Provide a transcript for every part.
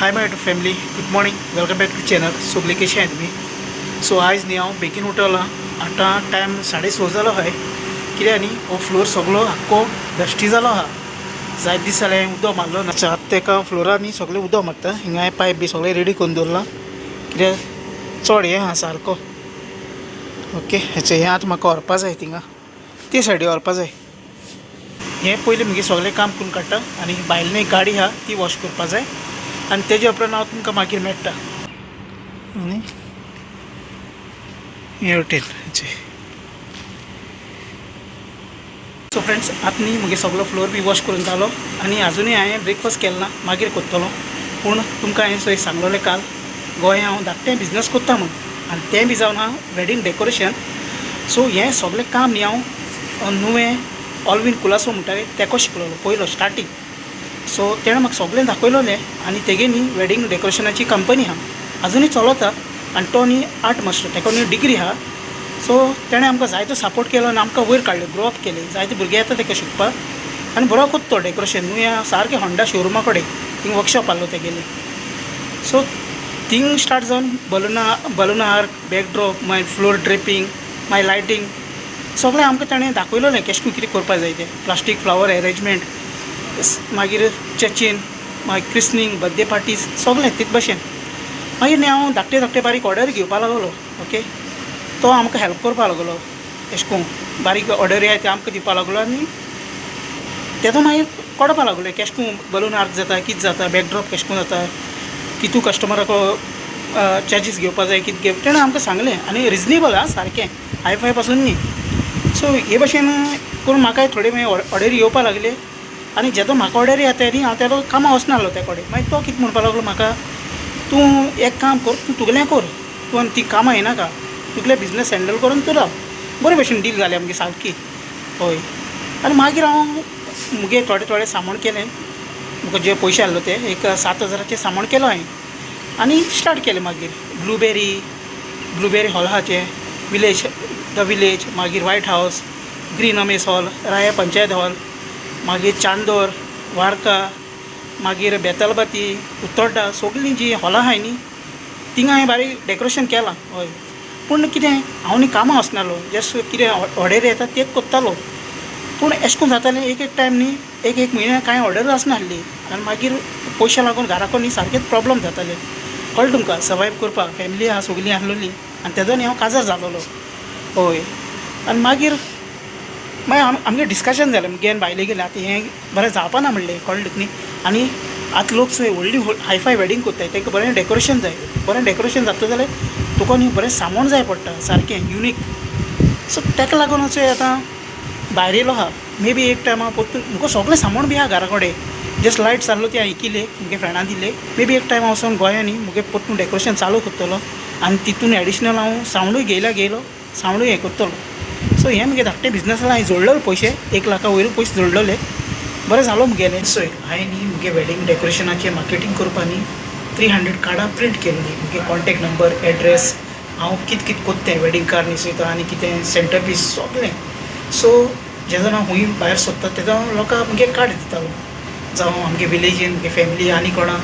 Hi my family, good morning, welcome back to channel. सगळीं कशी आहाय तुमी? सो आयज न्ही हांव बेगीन उठलां. आतां टायम 6:30 जालो आहाय. कित्याक न्ही हो फ्लोर सगळो आख्खो डस्टी जालो आहा. जायते दीस जाले हांवें उदक मारलो ना. आतां तेका फ्लोरार न्ही सगळें उदक मारता. हिंगा हांवें पायप बी सगळें रेडी करून दवरलां कित्याक चड हें आहा सारको. ओके, हेचें हें आतां म्हाका व्हरपा जाय, थिंगा ते सायडी व्हरपा जाय. हें पयलीं मुगे सगळें काम करून काडटा आनी भायली एक गाडी आहा ती वॉश करपा जाय आनी तेजे उपरांत हांव तुमकां मागीर मेळटा. आनी हे वटेन. सो फ्रेंड्स, आतां न्ही मुगे सगलो फ्लोर बी वॉश करून जालो आनी आजुनूय हांवें ब्रेकफास्ट केलो ना, मागीर करतलो. पूण तुमकां हांवें चोय सांगलोलें काल गोंया हांव धाकटें बिजनस करता म्हूण आनी तें बी जावन आहा वेडींग डेकोरेशन. सो हें सगळें काम न्ही हांव नुवें ऑलवीन कुलासो म्हणटा तेको शिकलोलो पयलो स्टार्टींग. सो तेणें म्हाका सगळें दाखयलोलें आनी तेगे न्ही वेडींग डेकोरेशनाची कंपनी आहा, आजुनूय चलता. आनी तो न्ही आर्ट मास्टर, तेका न्ही डिग्री आहा. सो तेणें आमकां जायतो सपोर्ट केलो आनी आमकां वयर काडलें, ग्रो अप केलें. जायते भुरगे येता तेका शिकपाक आनी बरो करता तो डेकोरेशन. नुव्या सारकें होंडा शोरुमा कडेन थिंग वर्कशॉप आहलो तेगेलें. सो थिंग स्टार्ट जावन बलूना आर्क, बॅकड्रॉप, मागीर फ्लोर ड्रेपिंग, मागीर लायटींग सगळें आमकां ताणें दाखयलोलें केशें करून कितें करपा जाय तें. प्लास्टीक फ्लावर एरेंजमेंट, मागीर चर्चीन, मागीर क्रिसनींग, बर्थडे पार्टीज सगळें तेच भशेन. मागीर न्ही हांव धाकटे धाकटे बारीक ऑर्डर घेवपा लागलो. ओके, तो आमकां हेल्प करपा लागलो, एशें करून बारीक ऑर्डरी आहाय ते आमकां दिवपा लागलो आनी तेजो मागीर कळपा लागलें केशें करून बलून आर्क जाता, कितें जाता, बॅकड्रॉप केशें करून जाता, कितू कस्टमराक चार्जीस घेवपा जाय, कितें घेवप. तेणें आमकां सांगलें आनी रिजनेबल आं, सारकें हाय फाय पासून न्ही. सो हे भशेन करून म्हाका थोडे मागीर ऑर्डरी येवपा लागले आनी जेदो म्हाका ऑर्डरी येता न्ही हांव तेदो कामाक वचनासलो त्या कडेन. मागीर तो कितें म्हणपा लागलो म्हाका, तूं एक काम कर, तूं तुगेलें कर, तूं आनी ती कामां येनाका, तुगेलें बिजनस हँडल करून तूं राव. बरे भशेन डील जालें आमगे सारकी. हय, आनी मागीर हांव मुगे थोडे थोडे सामान केलें. म्हाका जे पयशे आहलो ते एक 7,000चें सामान केलो हांवें आनी स्टार्ट केलें. मागीर ब्लुबेरी हॉल आहा, विलेज, the village, मागीर व्हायट हावस, ग्रीन अमेस हॉल, राया पंचायत हॉल, मागीर चांदोर, वार्का, मागीर बेतलबाती, उत्तोड्डा, सगळीं जीं हॉलां आहाय न्ही थिंगा हांवें बारीक डेकोरेशन केलां. हय, पूण कितें हांव न्ही कामां वचनासलो, जस्ट कितें ऑर्डरी येता तेच करतालो. पूण एशें करून जातालें एक एक टायम न्ही एक एक म्हयन्या कांय ऑर्डर आसनासली आनी मागीर पयशे लागून घराको न्ही सारकेच प्रोब्लम जाताले. कळ्ळें तुमकां, सर्वायव करपाक फॅमिली आहा सगळीं आहलोली आनी तेजो न्ही हांव काजार जालोलो. हय, आनी मागीर मागीर आमगें डिस्कशन जालें मुगे आनी बायले गेलें, आतां हें बरें जावपा ना म्हणलें, कळ्ळें तुका न्ही. आनी आतां लोक चोय व्हडली हायफाय वेडींग करताय, तांकां बरें डेकोरेशन जाय. बरें डेकोरेशन जाता जाल्यार तुका न्ही बरें सामान जाय पडटा सारकें युनीक. सो ताका लागून चोय आतां भायर येयलो आहा. मे बी एक टायम हांव परतून म्हाका सगळें सामान बी आहा घरा कडेन, जस्ट लायट्स आहलो ती हांवें इकिले, मुगे फ्रेंडा दिले. मे बी एक टायम हांव वचोन गोंया न्ही मुगे परतून डेकोरेशन चालू करतलो आनी तितून एडिशनल हांव सावंडूय घेयला घेयलो सावंडूय हें करतलो. सो हें मुगे धाकटें बिजनस हांवें जोडलेले पयशे, 1 लाखा वयर पयशे जोडलेले, बरें जालो मुगेलें. चोय, हांवें न्ही मुगे वेडींग डेकोरेशनाचें मार्केटींग करपा न्ही 300 कार्डां प्रिंट केल्लीं. मुगे कॉन्टेक्ट नंबर, एड्रेस, हांव कितें कितें कोत्ता तें, वेडींग कार्ड न्हेसयता आनी कितें सेंटर पीस सगळें. सो जेन्ना हांव खूंय भायर सोदता तेदो हांव लोकांक मुगे कार्ड दितालो, जावं आमगे विलेजीन मुगे फॅमिली आनी कोणा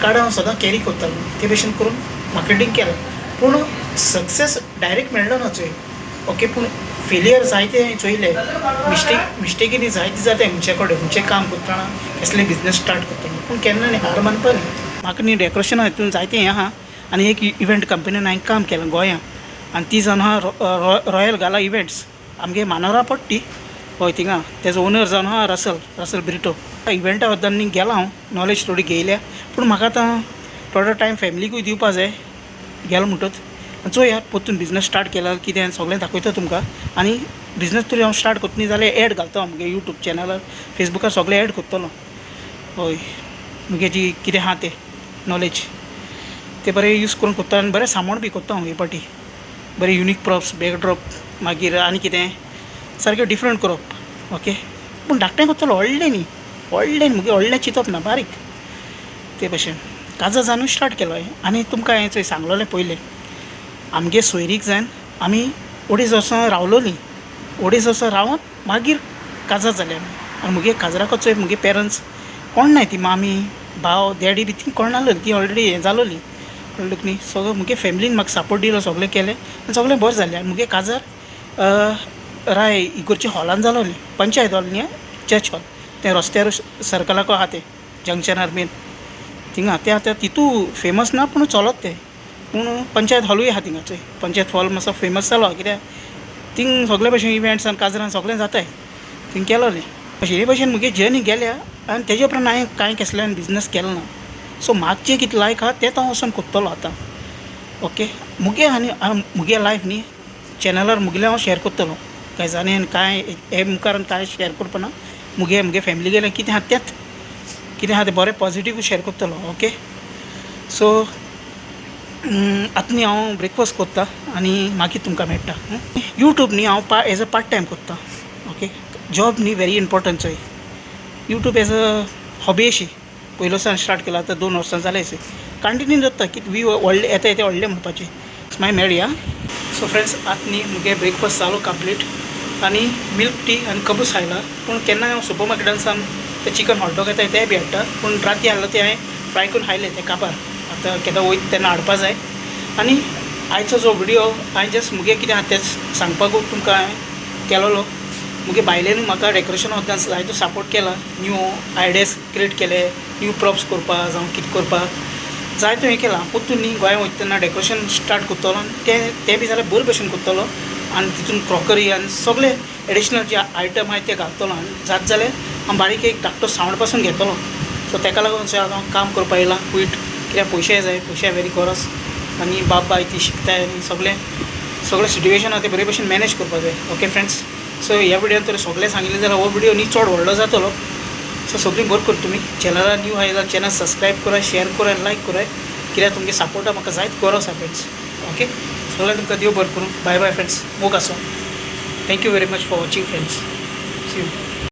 कार्डां हांव सदां कॅरी करतालो. ते भशेन करून मार्केटींग केलां. पूण सक्सेस डायरेक्ट मेळ्ळो ना चोय. ओके, पूण फेलियर जायते हांवें चोयले, मिस्टेकीनी जायते जाता मनशा कडेन, खंयचें काम करतना, कसलें बिजनस स्टार्ट करतना. पूण केन्ना न्ही हार मानपा न्ही. म्हाका न्ही डेकोरेशना हितून जायतें हें आहा आनी एक इव्हेंट कंपनीन हांवें काम केलां गोंया आनी ती जावन आहा रॉयल गाला इव्हेंट्स, आमगे मानोरा पडटा ती. हय, थिंगा तेजो ओनर जावन आहा रसल रसल ब्रिटो. इव्हेंटा बद्दल न्ही गेला हांव, नॉलेज थोडी घेयल्या. पूण म्हाका आतां थोडो टायम फॅमिलीकूय दिवपा जाय. गेलो म्हणटच चोया, परतून बिजनस स्टार्ट केला कितें सगळें दाखयता तुमकां. आनी बिजनस तरी हांव स्टार्ट करता न्ही जाल्यार एड घालता हांव मुगे यूट्यूब चॅनलार, फेसबुकार सगळें एड करतलो. हय, मुगे जी कितें आहा तें नॉलेज तें बरें यूज करून करता आनी बरें सामान बी करता हांव हे पाटी, बरें युनीक प्रॉप्स, बॅकड्रॉप, मागीर आनी कितें सारकें डिफरंट करप. ओके, पूण धाकटें करतलो, व्हडलें न्ही, व्हडलें न्ही, मुगे व्हडलें चिंतप ना, बारीक ते भशेन. काजार जावन स्टार्ट केलो हांवें. आनी तुमकां हांवें चोय सांगलोलें पयलें, आमगे सोयरीक जावन आमी 2.5 वर्सां रावलोलीं, 2.5 वर्सां रावन मागीर काजार जालें आमी. आनी मुगे काजराको चोय मुगे पेरंट्स कोण नाय, ती मामी भाव डॅडी बी ती कोण ती ऑलरेडी हें जालोली कळ्ळें न्ही. सगळो मुगे फॅमिलीन म्हाका सपोर्ट दिलो, सगळें केलें आनी सगळें बरें जालें. आनी मुगे काजार राय इगोर्ची हॉलान जालोलें, पंचायत हॉल न्ही, चर्च हॉल, तें रस्त्यार सर्कलाको आहा तें जंक्शनार मेन थिंगा तें आतां तितू फेमस ना पूण चलत तें. पूण पंचायत हॉलूय आहा थिंगाचोय, पंचायत हॉल मातसो फेमस जालो कित्याक थिंग सगळे भशेन इव्हेंट्स आनी काजरां सगळें जाताय थिंग केलोलें. अशें हे भशेन मुगे जर्नी गेल्या आनी तेजे उपरांत हांवें कांय कसल्यान बिजनस केलो ना. सो म्हाका जें कितें लायक आहा तें हांव वचोन कोत्तलो आतां. ओके, मुगे आनी मुगे लायफ न्ही चॅनलार मुगेलें हांव शेअर कोत्तलो गायज, आनी कांय हे मुखार कांय शेअर करपाना. मुगे मुगे फॅमिली गेलें कितें आहा तेंच कितें आहा तें बरें पॉजिटीव शेअर कोत्तलो. ओके, सो आतां न्ही हांव ब्रेकफास्ट कोत्ता आनी मागीर तुमकां मेळटा. यूट्यूब न्ही हांव एज अ पार्ट टायम कोत्ता. ओके, जॉब न्ही व्हेरी इम्पोर्टंट चोय, यूट्यूब एज अ हॉबी अशी पयलो सान स्टार्ट केला, आतां 2 वर्सां जालें कंटिन्यू जाता की व्यू व्हडले येता येता व्हडले म्हणपाचें मागीर मेळया. सो फ्रेंड्स आतां न्ही मुगे ब्रेकफास्ट जालो कंप्लीट आनी मिल्क टी आनी कबूस खायला. पूण केन्ना हांव सुपर मार्केटान सान ते चिकन हॉटडॉग येता तेय बी हाडटा, पूण राती हाडलो ते हांवें फ्राय करून खायले ते काबार. आतां केन्ना वयता तेन्ना हाडपा जाय. आनी आयचो जो व्हिडियो हांवें जस्ट मुगे कितें आहा तेंच सांगपाकूच तुमकां हांवें केलोलो. मुगे बायलेनूय म्हाका डेकोरेशन वता जायतो सपोर्ट केला, न्यू आयडियाज क्रिएट केले, न्यू प्रॉप्स करपा जावं कितें करपा जायतो हें केलां. पोत्तून न्ही गोंया वयता तेन्ना डेकोरेशन स्टार्ट करतलो आनी तें तें बी जाल्यार बरे भशेन करतलो आनी तितून क्रॉकरी आनी सगळे एडिशनल जे आयटम आहाय ते घालतलो आनी जात जाल्यार हांव बारीक एक धाकटो सावंड पासून घेतलो. सो तेका लागून हांव काम करपा येयलां क्वीट, कित्याक पयशे जाय, पयशे व्हेरी गरज आनी बाप बाय ती शिकताय आनी सगळें सगळें सिट्युएशन आहा तें बरे भशेन मॅनेज करपा जाय. ओके फ्रेंड्स, सो ह्या व्हिडियोन तर सगळें सांगिल्लें जाल्यार हो व्हिडियो न्ही चड व्हडलो जातलो. सो सगळीं बरें कर, तुमी चॅनलार न्यू आहा जाल्यार चॅनल सबस्क्रायब कराय, शेअर कराय, लायक कराय, कित्याक तुमगे सपोर्टा म्हाका जायत गरज आसा फ्रेंड्स. ओके, सगळ्यांक तुमकां देव बरें करूं. बाय बाय फ्रेंड्स, मोग आसूं. Thank you very much for watching friends, see you.